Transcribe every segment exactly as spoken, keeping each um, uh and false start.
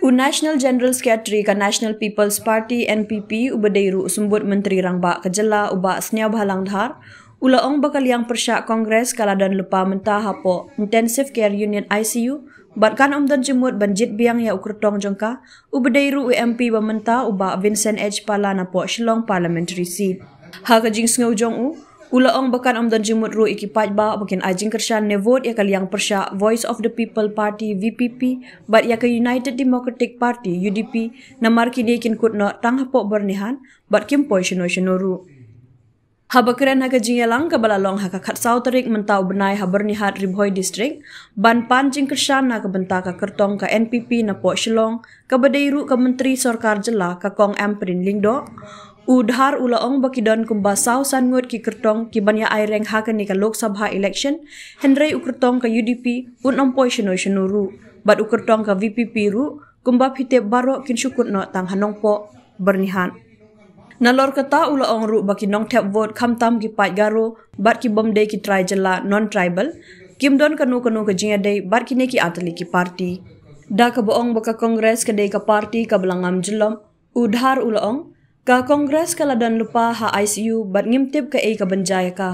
U National General Secretary ka National People's Party, N P P, uba dei ruh u Symbud Myntri Rangbah ka jylla, u Bah Sniawbhalang Dhar, u la ong ba ka liang pyrshah Congress ka la don lypa mynta hapoh Intensive Care Unit, I C U, bad kan ym don jingmut ban jied biang ïa u kyrtong jong ka, uba dei ruh u M P ba mynta, u Bah Vincent H Pala, napoh Shillong Parliamentary Seat. Ha ka jingsngew jong u, u la ong ba kan ym don jingmut ruh ïa ki paidbah ba kin ai jingkyrshan ne vote ïa ka liang pyrshah Voice of the People Party, V P P, bad ïa ka United Democratic Party, U D P, namar kine kin kut noh tang hapoh Byrnihat, bad kim poi shano shano ruh. Haba kren ha ka jingïalang kaba la long ha ka khatsaw tarik mynta u bnai ha Byrnihat, Ri Bhoi District, ban pan jingkyrshan na ka bynta ka kyrtong ka N P P napoh Shillong, kaba dei ruh ka Myntri Sorkar Jylla, ka Kong Ampareen Lyngdoh, u Dhar u la ong ba ki don kumba saw san ngut ki kyrtong kiban ïa aireng ha kane ka Lok Sabha election, hynrei u kyrtong ka U D P un ym poi shano shano ruh, bad u kyrtong ka V P P ruh, kumba phi tip baroh, kin shu kut noh tang ha Nongpoh, Byrnihat. Nalor kata u la ong ruh ba ki nongthep vote, khamtam ki paid Garo bad ki bym dei ki trai jylla, non-tribal, kim don kano kano ka jingïadei bad kine ki artylli ki party. Da kaba ong ba ka Congress ka dei ka party kaba la ngam jyllop, u Dhar u la ong, ka Congress ka la don lypa ha I C U bad ngim tip kaei kaban jia ïa ka.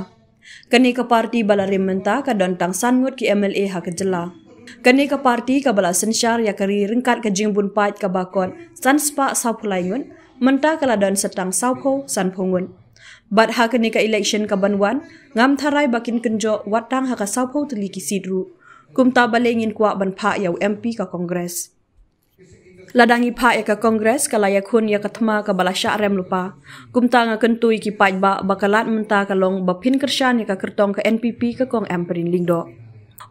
Kane ka party ba la rim mynta ka don tang san ngut ki M L A ha ka jylla. Kane ka party kaba la synshar ïa ka ri ryngkat ka jingbun paid kaba kot san spah sawphew lai ngut, mynta ka la don sa tang sawphew sanphew ngut. Bad ha kane ka election kaban wan, ngam tharai ba kin kynjoh wat tang ha ka sawphew tylli ki seat ruh. Kumta balei ngin kwah ban phah ïa u M P ka Congress. Lada ngi phah ïa ka Congress, ka la ïakhun ïa ka thma kaba la shah rem lypa. Kumta nga kyntu ïa ki paidbah ba ka lad mynta ka long ba phin kyrshan ïa ka kyrtong ka N P P, ka Kong Ampareen Lyngdoh.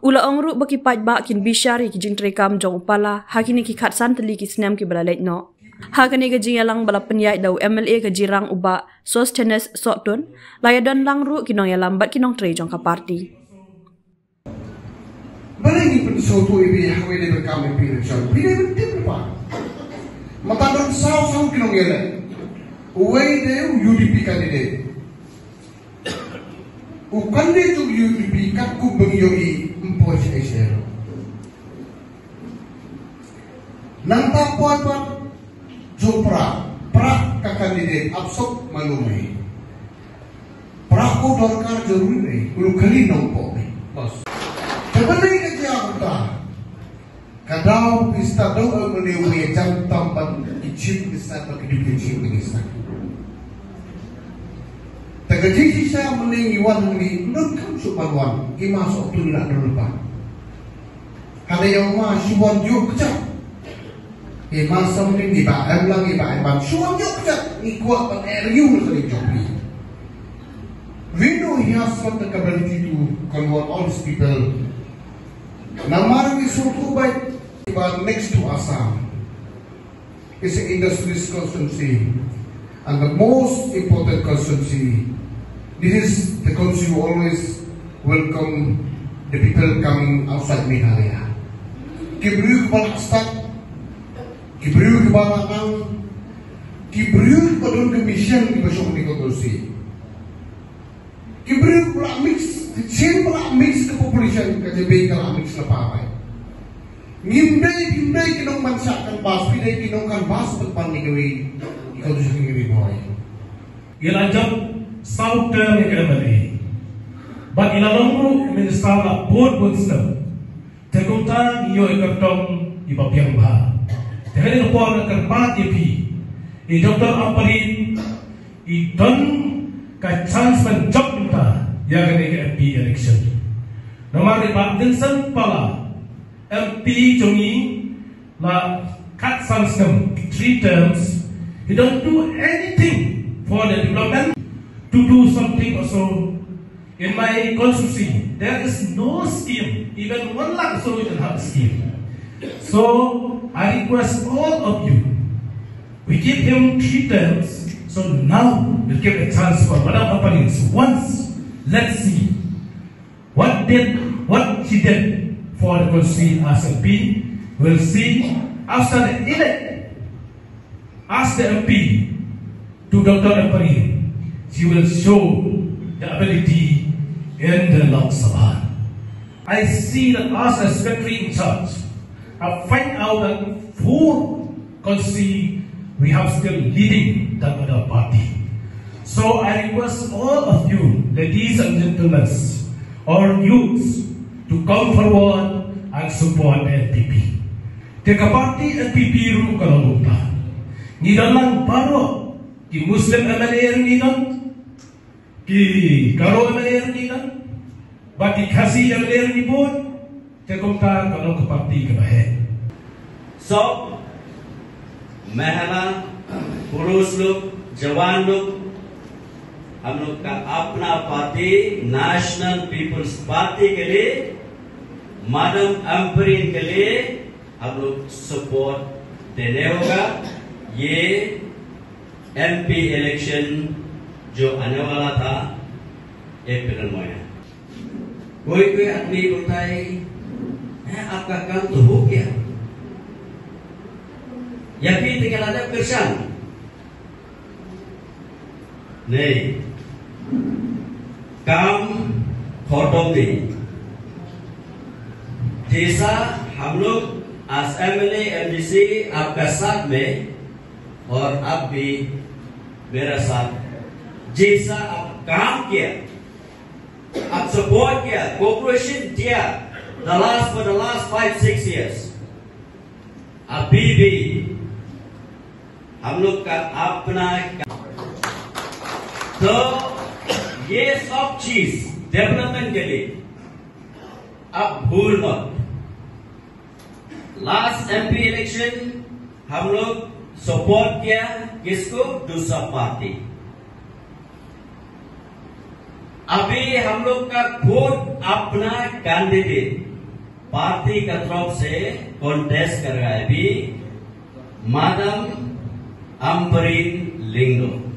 U la ong ruh ba ki paidbah kin bishar ïa ki jingtreikam jong u Pala ha kine ki khatsan tylli ki snem kiba la leit noh. Ha kane ka jingïalang ba la pynïaid da u M L A ka Jirang, u Bah Sosthenes Sohtun, la ïadon lang ruh ki nongïalam bad ki nongtrei jong ka party. Balei ngin pynsngewthuh ïa phi ha kawei de ban kam ïa phi election? Phi dei ban tip lypa. Mynta don saw saw ki nongïaleh. Uwei de u U D P candidate. U candidate u U D P katkum ba ngi ïohi ym poi sha sha. Nangta poi pat jong Prah, Prah ka candidate ap suk malu mei. Prah ko dorkar jaruri mei, ulu khali Nongpoh mei. Bas. Te balei ka jia kumta? Ka daw pista daw al mane u mei jam tam ban ki chief minister, ban ki deputy chief minister. Te ka jingshisha mynne ngi wan hangne, ym donkam shuh ban wan, i ma Sohtun i la don lypa. Hynrei ïa u ma shu wan ïoh kjat. I ma Samrin i ba em lang i ba em ban shu wan ïoh kjat, ngi kwah ban eh review na ka ri jong phi. We know he has got the capability to convert all these people. Namar ngi sngewthuh ba i ba next to Assam. It's an industrious constituency. And the most important constituency. This is the constituency who always welcome the people coming outside Meghalaya. Ki briew kiba la stad, ki briew kiba la nang, ki briew kiba don ka mission kiba shong ha kane ka constituency. Ki briew kiba la mix, ki chen ba la mix ka population, ka jingpang ka la mix lypa bha. Ngim dei, ngim dei ki nongman shah canvass, phi dei ki nong canvass ban pan ïa kawei, ïa kawei ka ri bhoi. Ngi la jop saw term ïa ka M L A. Bad ngi la long ruh minister la bun bun snem. Te kumta ngi ïoh ïa ka kyrtong iba biang bha. Te ha kane ka por nga kyrpad ïa phi, i Doctor Ampareen i don ka chance ban jop mynta ïa kane ka M P election. Namar i Bah Vincent Pala, M P jong ngi la khatsan snem, three terms, he don't do anything for the development, to do something also. In my constituency, there is no scheme, even one lakh also we don't have scheme. So I request all of you, we give him three terms, so now we give a chance for Madam Ampareen once. Let's see what did, what she did for the constituency as M P. We'll see after the elect. Ask the M P to Doctor Ampareen. She will show the ability in the Lok Sabha. I see that as a secretary in charge, I find out that four constituency we have still leading that other party. So I request all of you, ladies and gentlemen, our youths, to come forward and support N P P. Te ka party N P P ruh ka long kumta. Ngi don lang baroh, ki Muslim M L A ruh ngi don, ki Garo M L A ruh ngi don, bad ki Khasi M L A ruh ngi bun. Te kumta ka long ka party kaba heh. सब महिला, पुरुष लोग, जवान लोग, हम लोग का अपना पार्टी नेशनल पीपल्स पार्टी के लिए, मैडम अम्परीन के लिए हम लोग सपोर्ट देने होगा। ये एमपी इलेक्शन जो आने वाला था अप्रैल महीना, कोई कोई आदमी बोलता है, "हैं, आपका काम तो हो गया, या फिर tinggal ada kesan?" नहीं, काम खत्म नहीं। जैसा हम लोग आज एमएलए एमडीसी आपका साथ में, और आप भी मेरा साथ, जैसा आप काम किया, आप सपोर्ट किया, कोऑपरेशन दिया, the last, for the last five six years, अभी भी हम लोग का अपना, तो ये सब चीज डेवलपमेंट के लिए आप भूल मत। लास्ट एमपी इलेक्शन हम लोग सपोर्ट किया किसको? दूसरा पार्टी। अभी हम लोग का खुद अपना कैंडिडेट पार्टी का तरफ से कॉन्टेस्ट कर रहा है अभी, मैडम अम्परीन लिंगो।